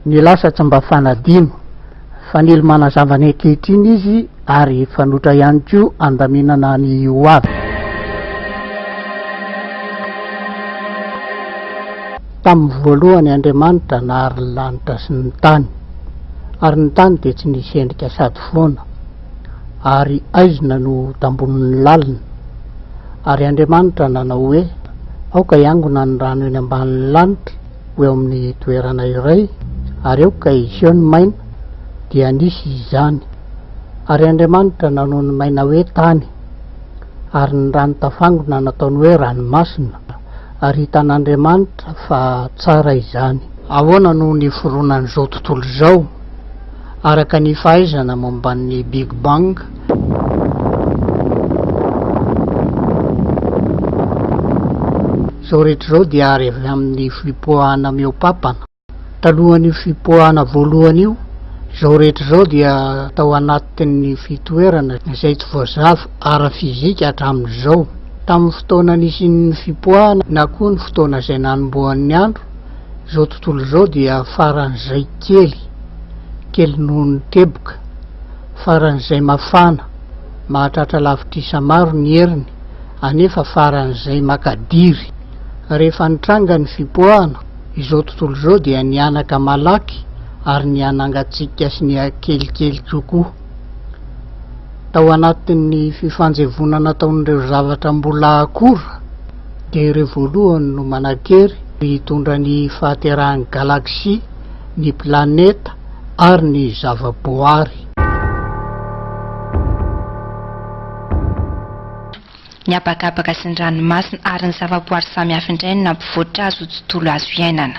Ny lasa tsy mba fanadino. Fanilo manazava ny ankehitriny izy ary fanoitra ihany koa handaminana ny ho avy. Tamin'ny voalohany Andriamanitra nahary ny lanitra sy ny tany. Ary ny tany dia tsy nisy endrika sady foana, ary aizina no tambonin'ny lalina. Ary Andriamanitra nanao hoe, Aoka hiangona ny rano eny ambanin'ny lanitra ho eo amin'ny toerana iray, ary aoka hiseho ny maina, dia nisy izany. Ary Andriamanitra nanao ny maina hoe tany, ary ny rano tafangona nataony hoe ranomasina, ary hitan'Andriamanitra fa tsara izany. Ahoana no niforonan'izao tontolo izao? Araka ny fahaizana momba ny Big Bang, izao rehetra izao dia ary avy amin'ny fipoahana mihoa-pampana. Talohan'io fipoahana voalohany io, izao rehetra izao dia tao anatin'ny fitoerana izay tsy voazava ara-fizika hatramin'izao. Tamin'ny fotoana nisian'ny fipoahana na koa ny fotoana izay nanombohan'ny andro, Izao tontolo izao dia faran'izay kely, kely noho ny teboka, faran'izay mafana, mahatratra lavitrisa maro ny heriny, anefa faran'izay makadiry. Rehefa nitranga ny fipoahana, izao tontolo izao dia nihanaka malaky ary nihanangatsiaka sy nihakelikely kokoa. Tao anatin'ny fifanjevoana nataon'ireo zavatra mbola akora, dia ireo voalohany no manan-kery hitondra ny fahaterahan'ny galaksia, ny planeta ary ny zavaboary. Ny habakabaka sy ny ranomasina ary ny zavaboary samihafa indray no nampivoatra azy ho tontolo azo iainana.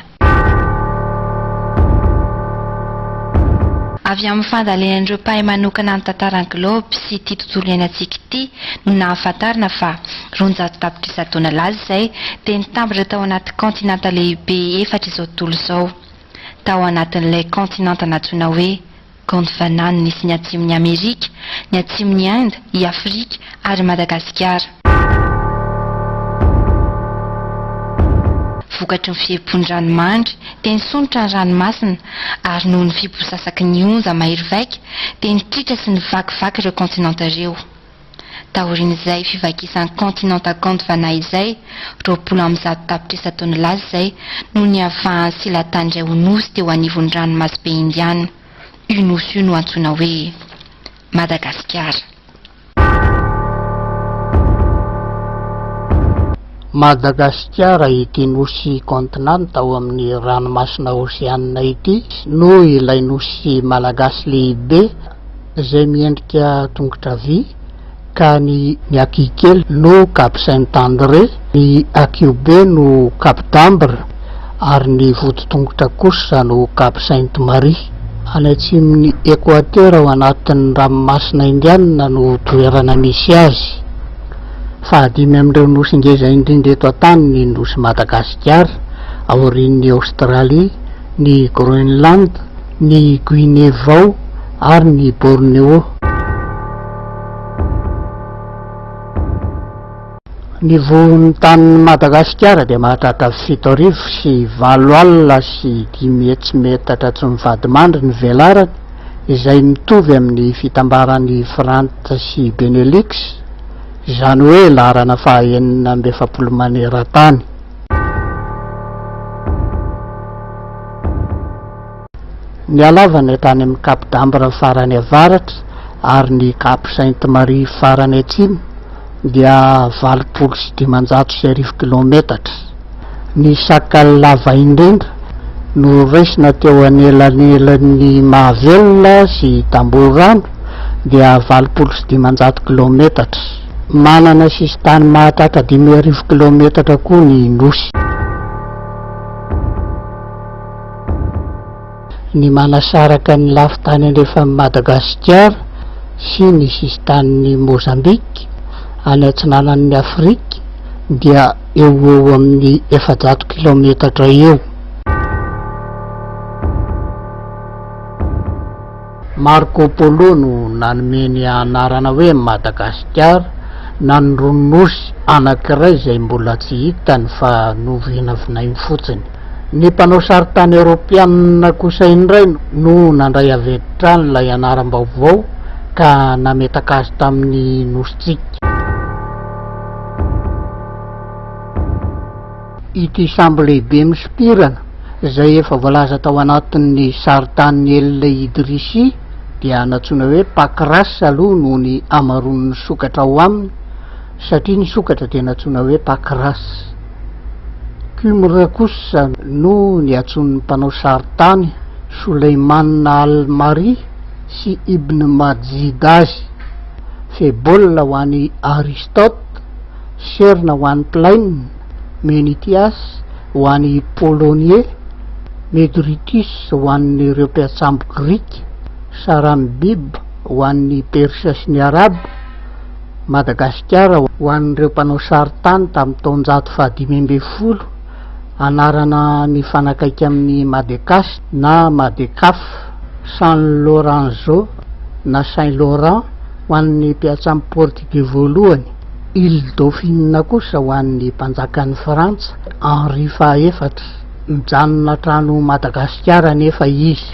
Avy amin'ny fandalinan'ireo mpahay manokana ny tantaran'ny gilaoby sy ity tontolo iainantsika ity no nahafantarana fa, 200 tapitrisa taona lasa izay, dia nitambatra tao anaty kaontinanta lehibe efatra izao tontolo izao. Tao anatin'ilay kaontinanta nantsoina hoe Gondwana no nisy ny atsimon'i Amerika, ny atsimon'i Inde, i Afrika ary Madagasikara. Vokatry ny fiempoan-dranomandry dia nisondrotra ny ranomasina ary noho ny fibosasaky ny onja mahery vaika dia nitritra sy nivakivaky ireo kaontinanta ireo. Taorian'izay fivakisan'ny kaontinanta Gondwana izay, 120 tapitrisa taona lasa izay, no niavahan'ny silatany iray ho nosy teo anivon'ny ranomasimbe Indiana. Io nosy io no antsoina hoe Madagasikara. Madagasikara ity nosy kaontinanta ao amin'ny ranomasina Oseanina ity no ilay nosy malagasy lehibe izay miendrika tongotra vy ka ny ny akihikely no Cap Saint André, ny akihobe no Cap d'Ambre ary ny voditongotra kosa no Cap Sainte Marie. Any atsimon'ny Ekoatera ao anatin'ny ranomasina Indianina no toerana misy azy. Fahadimy amin'ireo nosy ngeza indrindra eto an-tany ny nosy Madagasikara, aorian'i Aostralia, ny Groenland, ny Guinée Vao ary ny Bornéo. Ny vohon'ny tanin'i Madagasikara dia mahatratra 508 500 metatra tsy mivadi-mandry ny velarany, izay mitovy amin'ny fitambaran'i Frantsa sy Benelux, izany hoe laharana faha 46 maneran-tany. Ny halavany hatrany amin'ny Cap d'Ambre farany avaratra ary ny Cap Sainte Marie farany atsimo dia 1580 kilaometatra. Ny sakany lava indrindra no raisina teo anelanelan'i Mahavelona sy Tambohorano dia 580 kilaometatra. Manana sisintany mahatratra 5000 kilaometatra koa ny nosy. Ny manasaraka ny lafin-tany andrefan'i Madagasikara sy ny sisin-tanin'i Mozambika any atsinanan'i Afrika dia eo ho eo amin'ny 400 kilaometatra eo. Marco Polo no nanome ny anarana hoe Madagasikara nanondro nosy anankiray izay mbola tsy hitany fa novinavinainy fotsiny. Ny mpanao sarintany eoropeanina kosa indray no nandray avy hatrany ilay anaram-baovao ka nametaka azy tamin'ny nosintsika. Ity sambo lehibe misopirana, izay efa voalaza tao anatin'ny sarintanin'i El Idrissi, dia nantsoina hoe Pakras aloha noho ny hamaroan'ny sokatra ao aminy, satria ny sokatra dia nantsoina hoe Pakras. Kumr kosa no niantsoan'ny mpanao sarintany Suleiman al-Mari sy Ibn Majid azy. Febol ho an'i Aristote, Serna ho an'i Plain, Menitias ho an'i Polonie, Medritis ho an'ireo mpiantsambo grika, Sarambib ho an'ny Persa sy ny Arabo, Madagasikara ho an'ireo mpanao sarintany tamin'ny taonjato faha-15, anarana mifanakaiky amin'ny Madecas na Madecaf, San Lorenzo na Saint Laurent ho an'ny mpiantsambo portigey voalohany, Île Dauphine kosa ho an'ny mpanjakan'i Frantsa, Henri fahaefatra. Mijanona hatrany ho Madagasikara anefa izy.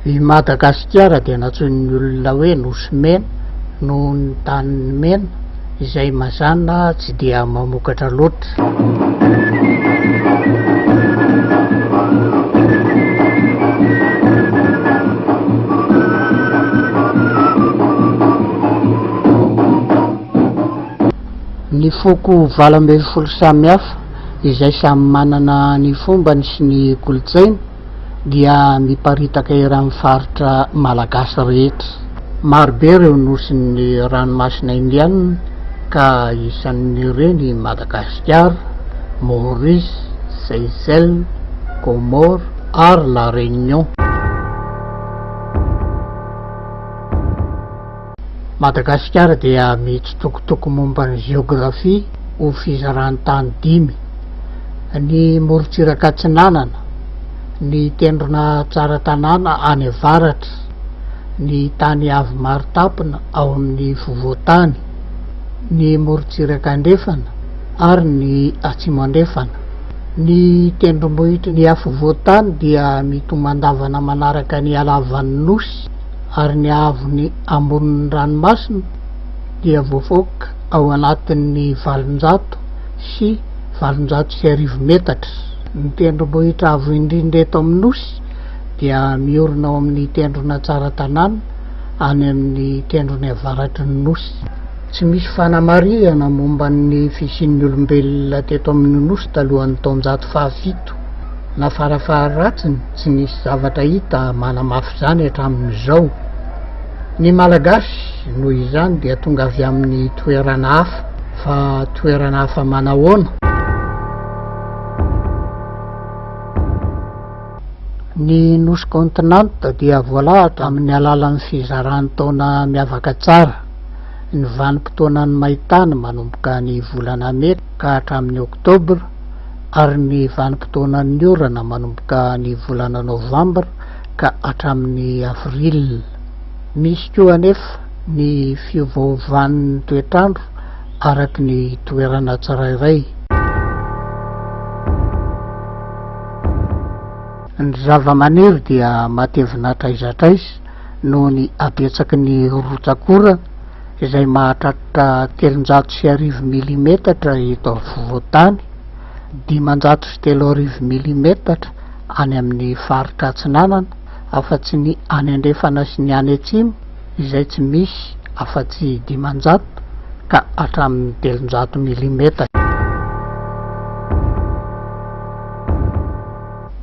I Madagasikara dia nantsoin'ny olona hoe Nosy Mena noho ny taniny mena izay mazàna tsy dia mamokatra loatra. Ny foko 18 samihafa izay samy manana ny fombany sy ny kolontsainy dia miparitaka eran'ny faritra malagasy rehetra. Marobe ireo nosin'ny ranomasina Indiana ka isan'ireny i Madagasikara, Maurice, Seychelles, Comores ary La Réunion. Madagasikara dia mitsitokotoko momba ny jeografia ho fizaran-tany dimy, ny morontsiraka atsinanana, ny tendrona Tsaratanàna any avaratra, ny tany avo marin-tampona ao amin'ny fovoan-tany, ny morontsiraka andrefana ary ny atsimo andrefana. Ny tendrombohitry ny afovoan-tany dia mitomandavana manaraka ny halavan'ny nosy. ary ny haavony ambonin'ny ranomasina dia voafaoka ao anatin'ny 1800 metatra. Ny tendrombohitra avo indrindra eto amin'ny Nosy dia miorina ao amin'ny tendrona Tsaratanàna any amin'ny tendrony avaratry ny Nosy. Tsy misy fanamarihana momba ny fisian'ny olombelona teto amin'ny Nosy talohan'ny taonjato fahafito. Na farafaharatsiny tsy nisy zavatra hita manamafy izany hatramin'izao. Ny Malagasy noho izany dia tonga avy amin'ny toerana hafa, fa toerana hafa manahoana? Ny nosy kaontinanta dia voalahatra amin'ny alalan'ny fizaran-taona miavaka tsara, ny vanim-potoanan'ny maintany manomboka ny volana mey ka hatramin'ny oktobra, ary ny vanim-potoanan'ny orana manomboka ny volana novambra ka hatramin'ny avril. Misy koa anefa ny fiovaovan'ny toetr'andro araka ny toerana tsirairay. Ny zavamaniry dia matevina hatraiza hatraiza noho ny habetsaky ny rotsak'orana izay mahatratra 1300 milimetatra eto afovoan-tany, 503 milimetatra any amin'ny faritra atsinanana, afa-tsy ny any andrefana sy ny any atsimo izay tsy misy afa-tsy 500 ka hatramin'ny 300 milimetatra.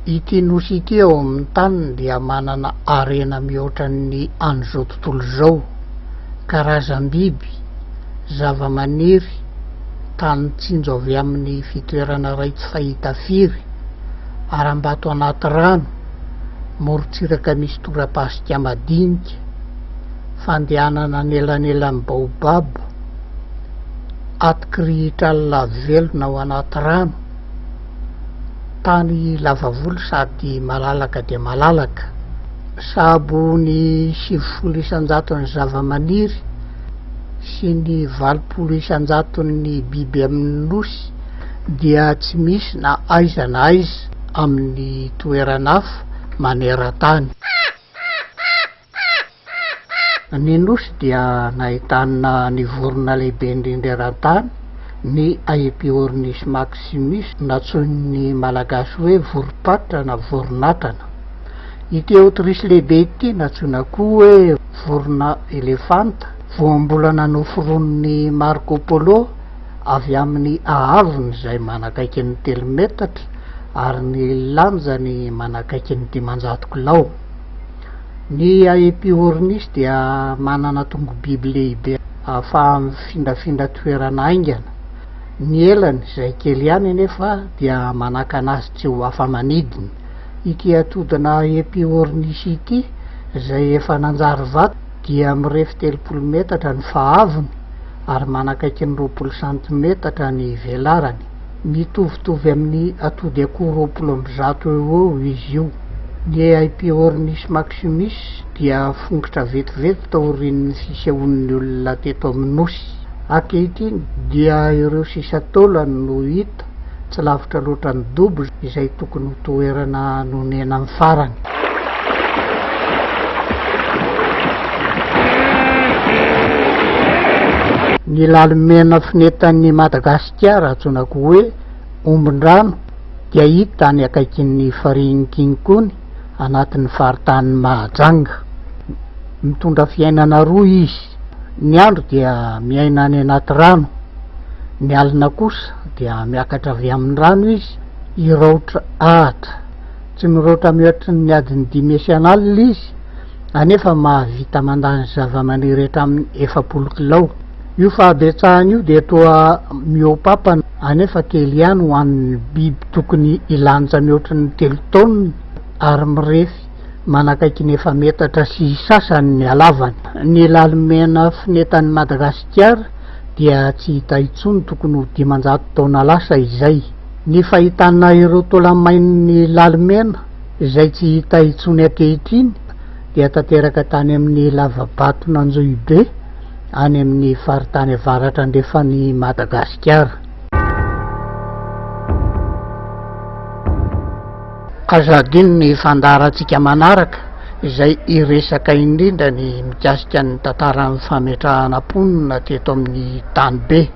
Ity nosy ity ao amin'ny taniny dia manana harena mihoatra ny an'izao tontolo izao, karazam-biby, zavamaniry, tany tsinjo avy amin'ny fitoerana iray tsy fahita firy, harambato anaty rano, morontsiraka misy torapasika madinika, fandehanana anelanelan'ny baobab, atikirihitr'alina velona ao anaty rano. tany lava volo sady malalaka dia malalaka. Sahabo ny 90 isan-jaton'ny zavamaniry sy ny 80 isan-jaton'ny biby amin'ny nosy dia tsy misy na aiza na aiza amin'ny toerana hafa maneran-tany. Ny nosy dia nahitana ny vorona lehibe indrindra eran-tany, ny Aepyornis maximus, nantsoin'ny Malagasy hoe vorom-paritra na voron'atrana. Ity aotirisy lehibe ity, nantsoina koa hoe vorona elefanta, voambolana noforonin'i Marco Polo avy amin'ny haavony izay manakaiky ny telo metatra ary ny lanjany manakaiky ny 500 kilao. Ny Aepyornis dia manana tongo-biby lehibe ahafahany mifindrafindra toerana haingana. Ny elany, izay kely ihany anefa, dia manakana azy tsy ho afa-manidina. Ity atodina Aepyornis ity, izay efa nanjary vato, dia mirefy 30 metatra ny fahavony ary manakaiky ny 20 santimetatra ny velarany. Mitovitovy amin'ny atody akoho 120 eo ho eo izy io. Ny Aepyornis maximus dia fongotra vetivety taorian'ny fisehoan'ny olona teto amin'ny nosy. Ankehitriny dia ireo sisa taolany no hita tsy lavitra loatra ny dobo izay tokony ho toerana nonenany farany. Ny lalomena finetan'i Madagasikara antsoina koa hoe ombin-drano dia hita any akaikin'ny farihin'i Kinkony anatin'ny faritanin'i Mahajanga. Mitondra fiainana roa izy, ny andro dia miaina any anaty rano, ny alina kosa dia miakatra avy amin'ny rano izy hiraotra ahitra. Tsy miroatra mihoatry ny adiny dimy isan'alina izy, anefa mahavita mandany zavamaniry hatramin'ny 40 kilao. Io fahabetsahana io dia toa mihoa-papana, anefa kely ihany ho an'ny biby tokony hilanja mihoatry ny telo taonina ary mirefy manakaiky ny efa-metatra sy sasany ny halavany. Ny lalomena finetan'i Madagasikara dia tsy hita intsony tokony ho 500 taona lasa izay. Ny fahitana ireo taola-main'ny lalomena izay tsy hita intsony ankehitriny dia tanteraka tany amin'ny lava-baton'Anjohibe any amin'ny faritany avaratra andrefan'i Madagasikara. Aza adino ny fandaharantsika manaraka izay hiresaka indrindra ny mikasika ny tantaran'ny fametrahana mponina teto amin'ny tanibe.